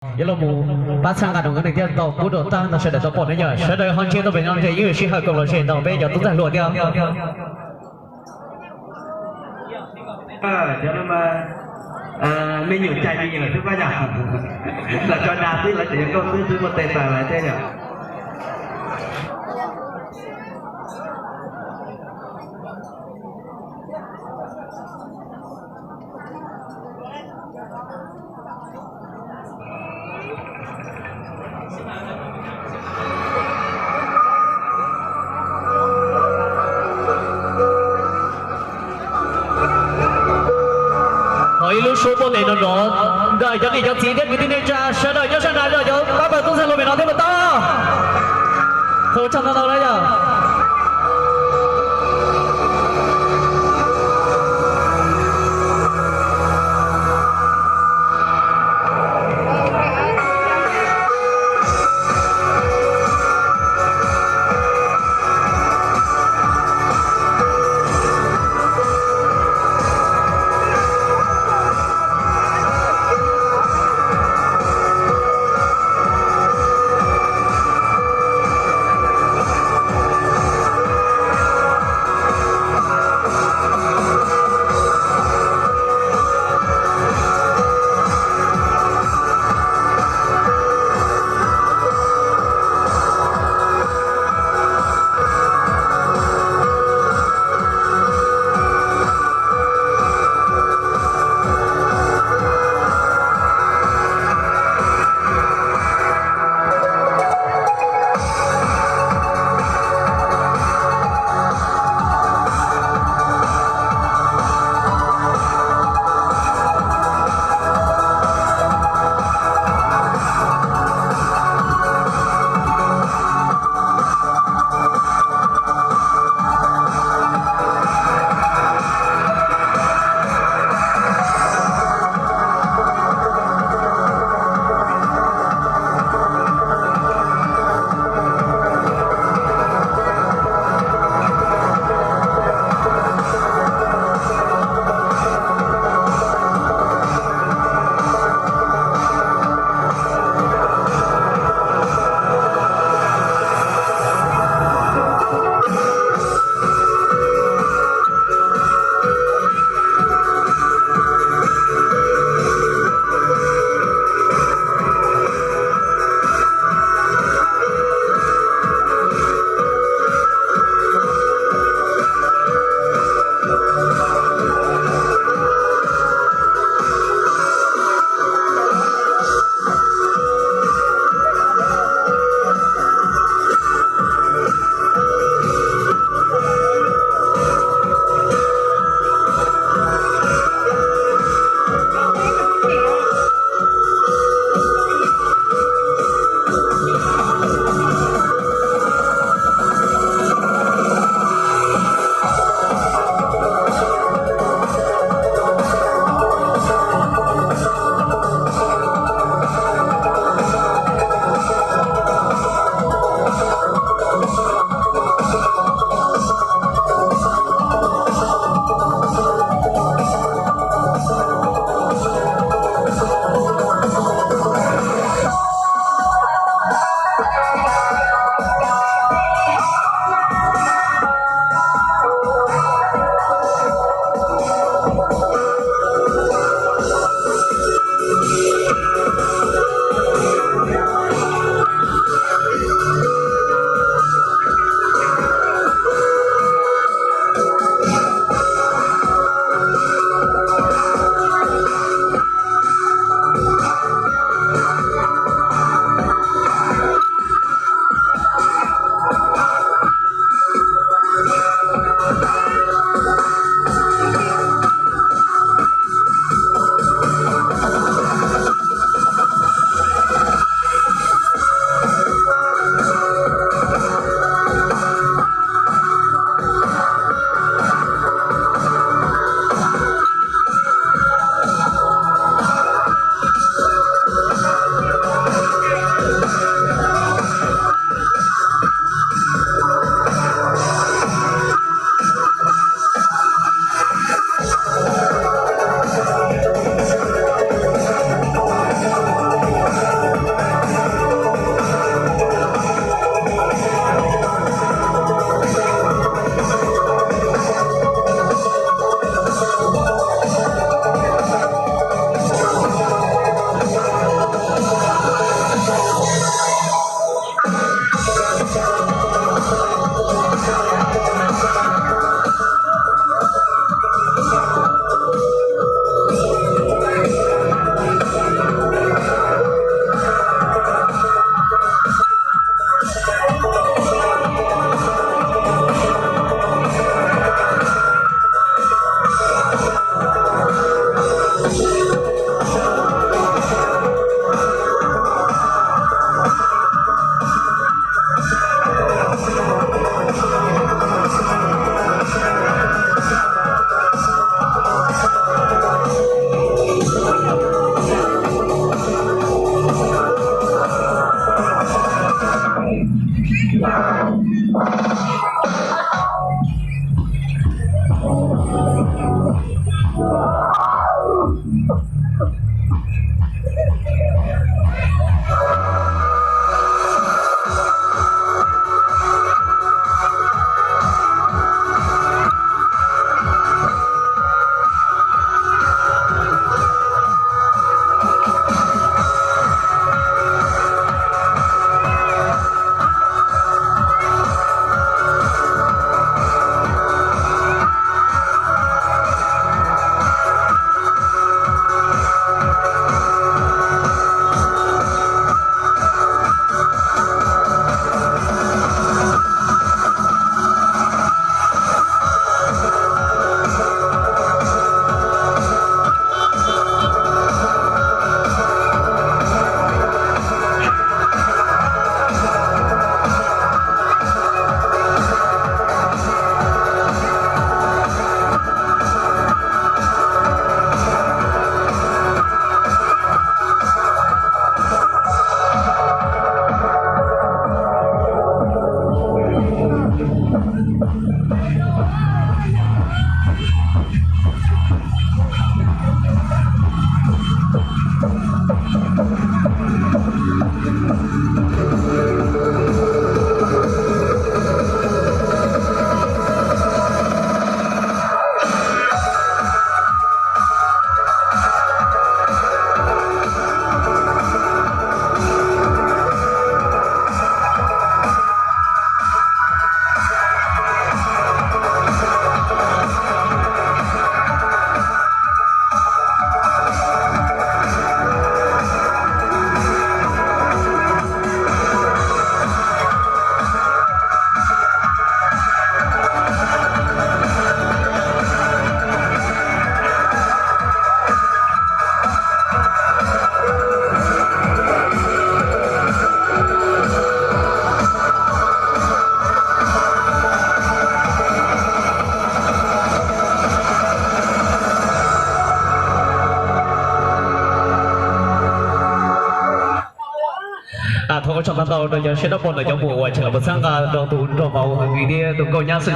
Yuav los mus pab txhawb nqa rau nkawd thiab tau pub rau tag nrho sawv daws tau pom ne yom. Sawv daws ho ntsia tuaj pem no ntshe yeej yog sij hawm kom los ze ntau peb cov tub ntxhais hluas thiab. Cov no mas me nyuam cai me lawm xwb pab yom. Lawv tso dag xwb, lawv tseem yuav nkauj xwb xwb muaj tes taw lawm thiab yom. Thov ib lub suab poj tes nrov nrov ntawm cov niam cov txiv thiab kwv tij neej tsa sawv daws nyob sab nrad, cov pab pawg tub ntxhais hluas pem no thiab puas tau? Thov ua tsaug ntau ntau na yom. Thov ua tsaug ntau ntau rau cov siab dawb paug ntawm cov muam uas tseem los mus txhawb nqa rau tus nraug vauv Hwm Kim thiab tus nkauj nyab Xwm